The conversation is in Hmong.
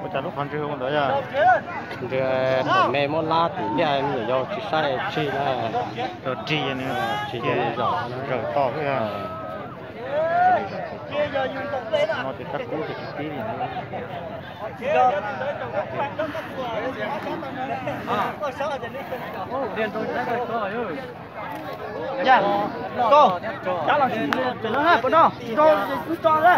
Ua cas lub qhov ntswg ua ntawd yog? Ntswg thaum me muab lab tim liaj me nyuam yaus tsis saib tsis na. Rau rig nws tsis zaum zaum toj xwb. No ces kab kub ces tsis tib li. Yog, koj, cov los tsis tseem no na, puas no? Tsis tau, tsis tau na.